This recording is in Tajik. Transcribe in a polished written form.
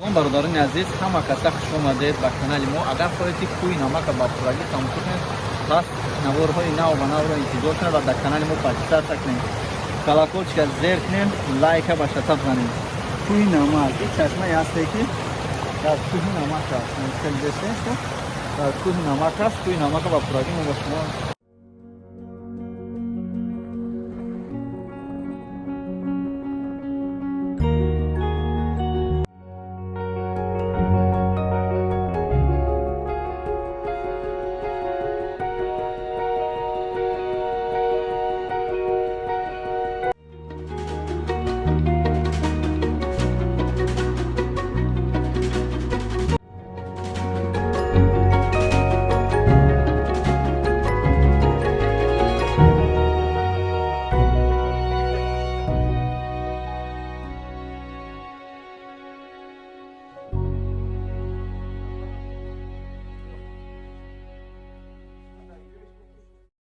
Салом, бародарони азиз, ҳама каса хуш омадед ба канали мо. Агар хоҳед, ки Кӯҳи Намака ба пуррагӣ тамошо кунед, пас наворҳои нав ба навро интизор кунед ва дар канали мо подписаться кунед, колокольчика зер кунед, лайка ба шатаб занед. Кӯҳи Намак, ин чашмае ҳасте, ки дар Кӯҳи Намак аст. Хеле дестед, дар Кӯҳи Намак аст. Кӯҳи Намака ба пуррагӣ мо ба шумо